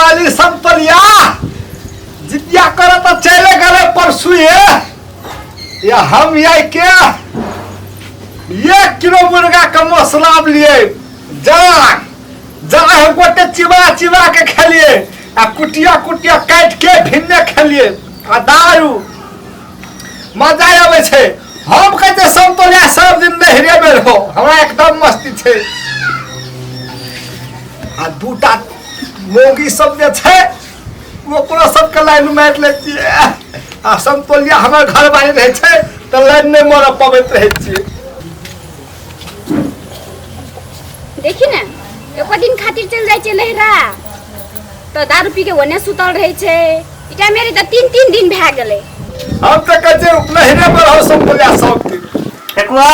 घरवाली संतलिया जितिया कर तो चले गए परसुए, या हम ये के 1 किलो मुर्गा के मसला लिए, जा जा हम गोटे चिबा चिबा के खेलिए आ कुटिया कुटिया काट के भिन्ने खेलिए आ दारू मजा आबै छै। हम कहै छियै समतोलिया सब दिन नहिरे मे रहो, हमरा एकदम मस्ती छै। आ दूटा मौगी सब जे छै ओकरो सबके लाइन मारि लै छियै, आ समतोलिया हमर घरवाली रहै छै तऽ लाइन नहि मारऽ पबैत रहै छियै। देखी ने, एको दिन खातिर चलि जाइ छै लहरा तऽ दारू पी के ओने सुतल रहै छै। इटा मेरे तऽ 3-3 दिन भए गेलै। हम तऽ कहै छियै नहिरे पर रहो समतोलिया सब दिन। ठेकुआ।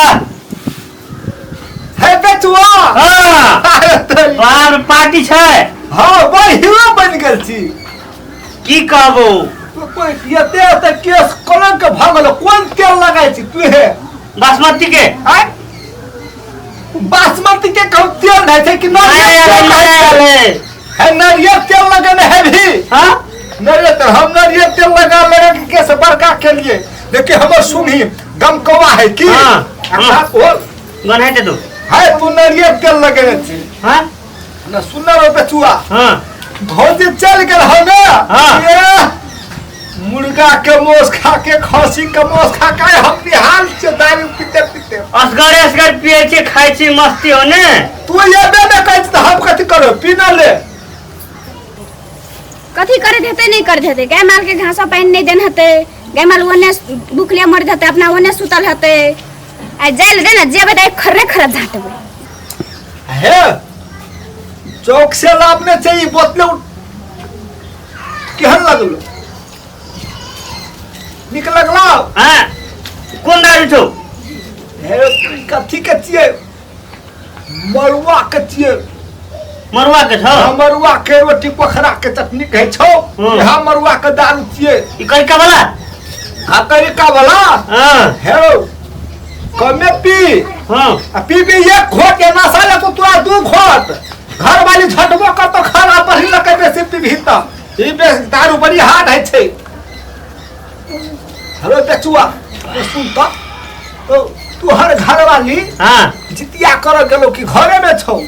हे बेचुआ। हाँ। अरे तोरी। बाहर पार्टी छै। हाँ, बड़ हीरो बनि गेल छी। की कहबो। तू कोई एते एते केस कलंक भऽ गेलो, कोन तेल लगाइ छी तू हे? बासमती के। आँय, बासमती के कहूँ तेल रहै छै कि नारियल तेल नया रहै छै? आयल है। हे, नारियल तेल लगेने है भी? हाँ। नारियल तेल, हम नारियल तेल लगा लगा के केस बड़का के लिए देखिए, हमर सुनही गमकौआ है की? हाँ, हाँ। ओ गन्हाइ दे तू। है, तू नारियल तेल लगेने छी? हाँ। न सुनर हो बेचुआ। हाँ। भौजी चल गेल हो ने? हाँ। ये, मुर्गा के मांस खा के, खसी के मांस खा के हम निहाल छियै दारू पीते पीते। असगरे असगर पिए छी, खाइ छी, मस्ती हो ने। तू एबे ने कहै छी तऽ हम कथी करबै? पी न ले। कथी करैत हेतै, नहि करैत हेतै। गाय माल के घास पानि नहि देन हेतै, गाय माल ओने भूखले मरैत हेतै, अपना ओने सुतल हेतै। आ जाय लए दे ने, जेबै तऽ खर्रे खर्रे झाँटबै। हे, चौक से लाभने छै ई बोतले केहन लगलो? नीक लगलो? हाँ, कोन दारू छौ? हे, कथी के छियै? मरुआ के छियै। मरुआ के छौ? हाँ, मरुआ के रोटी पोखरा के चटनी कहै छौ। यहाँ मरुआ के दारू छियै। ई करिका वाला? हाँ, करिका वाला। हे, कमे पी। आ पी पी एक घोट एना साले तो तोरा दू घोट घर वाली झटबो कर तो खाना पढ़ी लके बेसी पीबही तऽ ई बेस दारू बड़ी हार्ड होइ छै। हेलो बेचुआ, तो सुन तऽ, तो तोहर घरवाली जितिया करऽ गेलो कि घरे में छौ?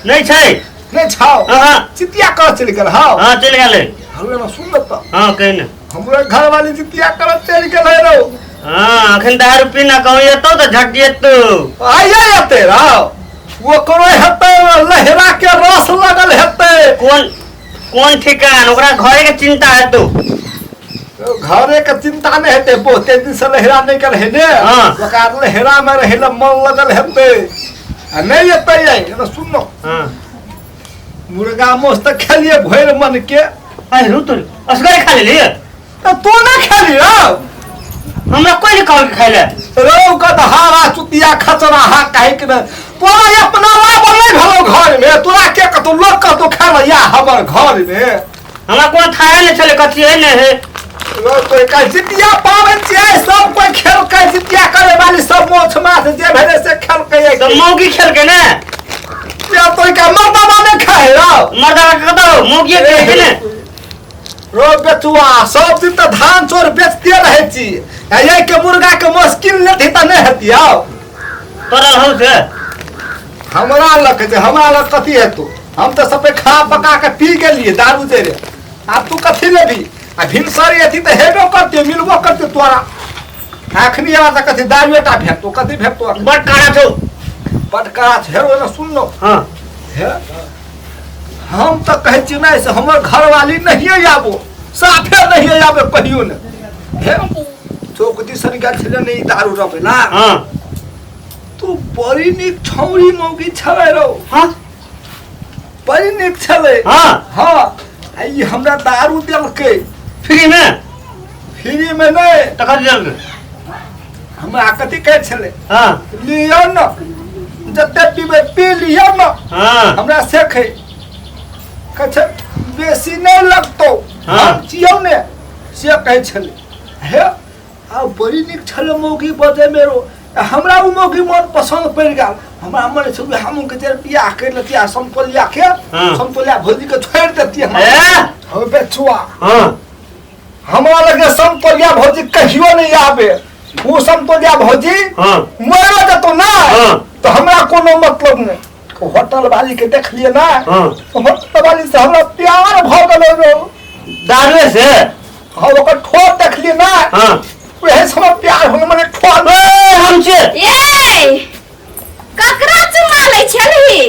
नहि छै। नहि छौ? हाँ। जितिया करऽ चलि गेल हौ? हाँ, चलि गेलै। हेलो ना, सुन तऽ। हाँ, कहि ने। हमरो घरवाली जितिया करऽ चलि गेल है रौ। हाँ, अखन दारू पीना कहूँ एतौ तऽ झट एतौ। आइए एतै रौ, ओकरो हेतै लहरा के रस लगल हेतै। कोन कोन ठिकान, ओकरा घरे के चिंता हेतौ। घरे के चिंता नहि हेतै, बहुते दिन से लहरा नहि गेल है ने। ओकरा लहरा में रहै लए मन लगल हेतै आ नहि एतै आइ। एना सुन न। मुर्गा मांस तऽ खेलिए भरि मन के। अरे रू, तोरी असगरे खा लेली? तऽ तू नहि खेली रौ? हमरा कोई नहीं कहल खाइ ले। रौ गदहारा चुतिया खचरा हा, काहे के ने तोरा अपना लाभ नहि भेलौ घर में, तोरा के कतौ लोक कतौ खाय या हमर घर में। हमरा कोनो थाहे नहि छलै, कथी है नहि है। रौ तो का जितिया पाबनि छियै, सब कोई खेलकै, जितिया करे वाली सब माछ माछ जे भेलै से खेलकै। तऽ मौगी खेलकै ने। या तो का मर्दाना नहि खाय रौ? मर्दाना के कतौ मौगी खेलकै ने। रो बेचुआ, सब दिन तऽ धान चोर बेचते रहै छी आ एहि के मुर्गा के मुश्किल लेती तऽ नहि हेती आउ। तोरा हौ से? हमरा लग छै, हमरा लग कथी हेतौ? हम तऽ सबे खा पका के पी गेलियै दारू दे रे, आब तू कथी लेबी? आ भिनसर अथी तऽ हेबो करते, मिलबो करते तोरा। अखनी आबा तऽ कथी दारुए टा भेटतो, कथी भेटतो? बड़ कड़ा छौ। बड कड़ा छै। हेरो ने, सुन लो। हे, हम तऽ कहै छी नहि से हमर घरवाली नहिए आबो, साफे नहिए आबे कहियो ने। हे, चौक दिसन गेल छलै ने ई दारू रबै ला। तू बड़ी नीक छौरी मौगी छलै रौ। बड़ी नीक छलै। हाँ, आ ई हमरा दारू देलकै। फ्री में? फ्री में नहि। तखन देलकै? हमरा कथी कहै छलै? लिअ न, जते पीबै पी लिअ न। हमरा से खै कहै छै, बेसी नहि लगतौ। हम छियौ ने, से कहै छलै। हे, आ बड़ी नीक छलै मौगी बजै मेरो, हमरा ओ मौगी मन पसन्द पड़ि गेल। हमरा मन छै हम के तेरे बियाह कर लेती आ समतोलिया के हाँ। समतोलिया भौजी के छोड़ देती हम। ए? हो बेचुआ। हाँ। हमरा लगे समतोलिया भौजी कहियो नहीं आबे। वो समतोलिया भौजी हाँ। मरो जतो ना। हाँ। तो हमरा कोनो मतलब नहीं। होटल वाली के देख लिए ना। हाँ। होटल वाली से हमरा प्यार भ गेलो रो। दारुए से? हाँ, ओकर ठोर देख लिए ना। हाँ। वही से हमरा प्यार हो गेल, मने ठोर। ए, हम छे। ए ककरा चुमा लै छलही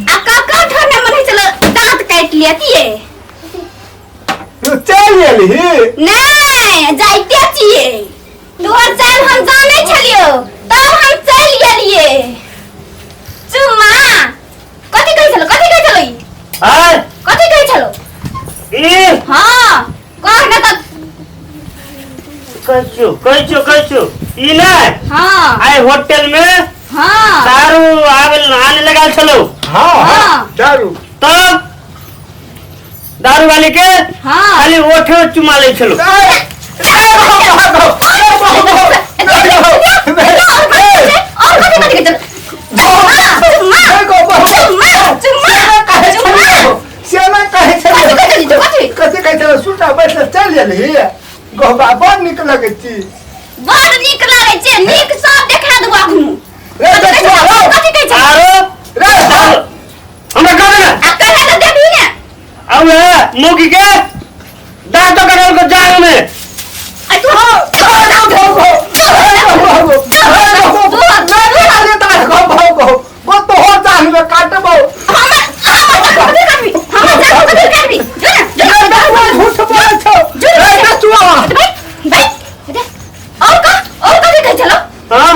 आ ककरा ठोर ने मन छल दांत काटि लेतिए। चल गेलही? नहीं जाइते छिए। तोहर चाल हम जानै छलियो तब हम चल गेलिए। चुमा कथी कहै छलो? कथी कहै छलो ई? आय? कथी कहै छलो? ई? हाँ कह न त। कहै छियौ, कहै छियौ, कहै छियौ। ई नै? हाँ। आइ होटल में हाँ। दारू आबे आने लगाल छलो। हाँ, हाँ, हाँ। दारू। तब दारू वाली के हाँ। खाली ओठे चुमा लै छलो। कथी कहै छलै? सुनटा बैठ चलि गेलही। गहबा बड़ नीक लगै छी। बड़ नीक लगै छै। नीक सब देखा देबो अखनु। रे बेचुआ, रौ। कथी कहै छलो? आरो? रे, दारू। हमरा कहबे ना। आ कहे त देबही ने। आउ हे मुगी के दांत कटल को जाड़ में। आ तू हमर हमर दांत कथी करबी? हमर दांत कथी करबी? जो ना, जो ना। बैठ बैठ दे। और का और कथी कहै छलो? हाँ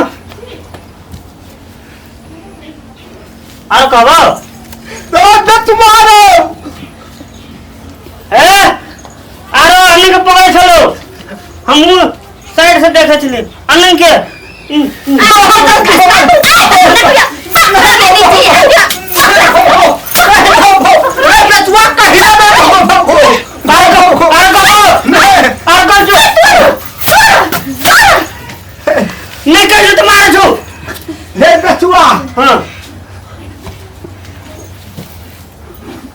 आरो कहबो? ए आरो अन्नी के पकड़े छलो। हमहू साइड से देखे छली अन्नी के। आरो कहबो? आरो कहबो? नहीं कहियो तो मारे छो। हाँ।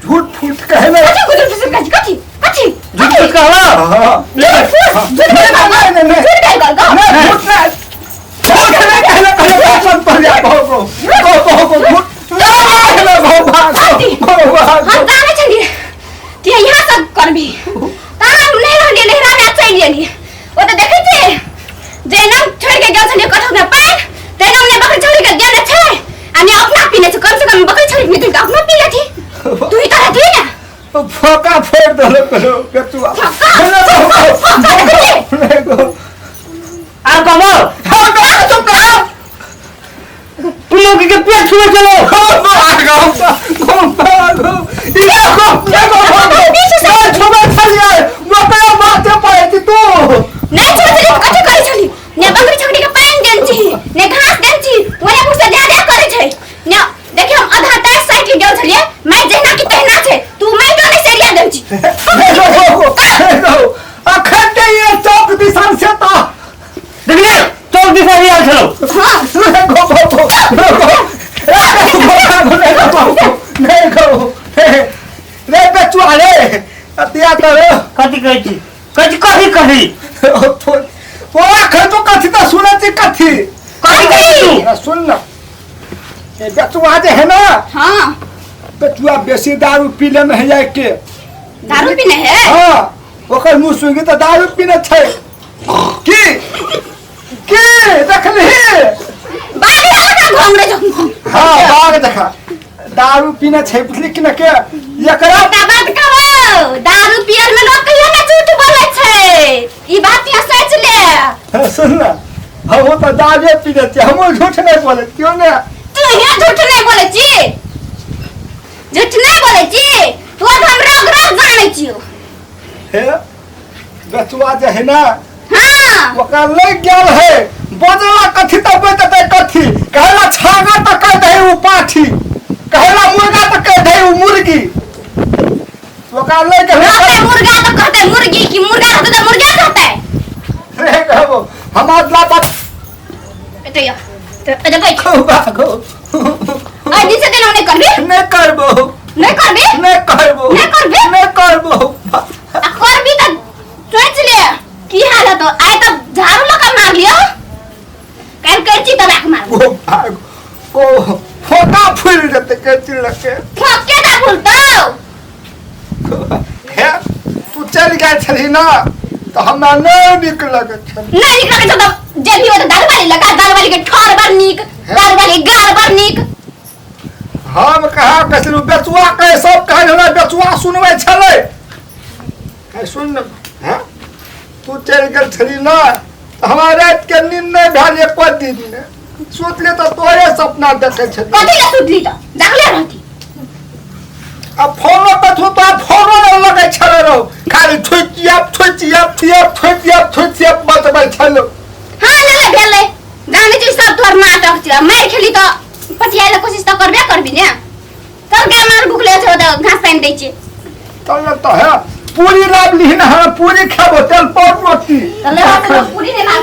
झूठ फूट कहले। कथी कथी कथी? झूठ फूट कहबो? हाँ। ले। झूठ नहीं, नहीं, नहीं। झूठ कहि गल। नहीं, झूठ नहीं। झूठ नहीं कहले, कहले भाषण पर जा, बहु, बहु, बहु, बहु, बहु, झूठ नहीं कहले, बहु, भागो, बहु, भागो। हम जानै छलियै कि यहाँ सब करबी। तहन हम नहि रहलियै, नैहरा में चलि गेलियै। ओ तऽ देखै छियै जहिना छोड़ि के गेल छलियै कठौत में पानि तहिना ने बकरी छोड़ि के गेल छै आ ने अपना पीने छै। कम से कम बकरी छोड़ि के तऽ अपना पी लेथी। तू ही तऽ रहती ने। फोका फोड़ देलक रो, बेचुआ। फक्का, नहीं, बहु, बहु, फक्का देखै छियै? नहीं, बहु। आरो कहबो? हाँ, कहो, चुप रहो। तू मुगी के पेट छुए छलो। भागो, भागो, भागो। ई देखो, देखो, भागो। नहीं, छुबै छलियै। ओकरा माथे पड़ै छी तू। नहि छोड़ै छली कथी करै छली? ने बकरी छकरी के पानि देन छी ने घास देन छी। ओने मुँह से दे दे करै छै ने। देखियौ हम आधा टाइट साइड के गेल छलियै मैं जहिना कि तहिना छै। तू मैं तो नहि सरिया देन छी। नहीं, बहु, नहीं, बहु। अखन ते ये चौक दिसन से तऽ देखलियै चौक दिशा भी आयल छलो। हाँ। नहीं, गो, गो, गो, गो, गो। नहीं, गो, नहीं, रे बेचुआ रे, अतिया करे। कथी कहै छी? कहै छी कही कही। तोरा खै तो कथी तऽ सुनै छी कथी? कथी कहै छी तू? सुन न, ए बेचुआ जे है ना। हाँ। बेचुआ बेसी दारू पी लेने है जाय के। दारू पीने है? हाँ, ओकर मुँह सुंघी तऽ दारू पीने छै। की की देखलही? बाघ जकाँ घोंघरे जकाँ। हाँ, बाघ जकाँ दारू पीने छै। बुझली कि न के एकरा एकटा बात कहबौ, दारू पियल में लोग कहियो ना झूठ बोलै छै। ई बात यहाँ सोच ले। हाँ, सुन न, हमहूँ तऽ दारूए पीने छियै, हमहूँ झूठ नहि बोलै छियै ने। तू यहाँ झूठ नहि बोलै छी, झूठ नहि बोलै छी। तू तऽ हम रोग रोग जानै छियौ। हे बेचुआ जे है ना। हाँ। ओकरा लागि गेल है बजला कथी तऽ बजतै कथी? कहला छागा तऽ कहि दही उ पाठी, कहला मुर्गा तऽ कहि दही उ मुर्गी। ओकरा लागि गेल है। रहतै मुर्गा तऽ कहतै मुर्गी कि मुर्गा रहतै तऽ मुर्गा कहतै। रे कहबो हमार लाता। एतऽ या, एतऽ बैठ। गो भागो। आइ दिन से देना नहि करबी? नहि करबो। नहि करबी? नहि करबो। नहि करबी? नहि करबो। आ करबी तऽ सोच ले की हाल हेतौ। आइ तऽ झाड़ू लऽ कऽ मारलियौ, काल्हि कैची दबा कऽ मारबो। ओ भाग ओ फोका फूलि जेतै कैची लऽ के। फोके दा फूलतौ। हे, तू चलि गेल छलही ने तऽ हमरा नहि नीक लगै छल। नहि नीक लगै छौ तऽ जेबही ओतऽ दारू वाली लगा, दारू वाली के ठोर बड़ नीक, दारू वाली गाल बड़ नीक। हम कहा कहै बेचुआ कहे सब कहे हमरा बेचुआ सुनबै छलै। कहे सुन ने, हैं तू चलि गेल छली ने तऽ हमरा राति के नींद नहि भेल एको दिन ने। सुतली तऽ तोरे सपना देखै छली। कथी लए सुतली तऽ जागले रहती। आ फोनो कथू तो फोनो नहि लगै छलै रौ, खाली थुकियप थुकियप थियप थुकियप थुकियप बतबै छलौ। हाँ ले ले भेलै, जानै छी सब तोहर नाटक छै। मारि खेली तऽ पटियाए लए कोशिश तऽ करबे करबी ने। चल गाय मार भुखले छौ तऽ घास पानि दै छियै। चल ने तऽ हे पूरी लाबली ने, हम पूरी खेबो तेल पर रोटी। तऽ ले हम पूरी नहि लाबली।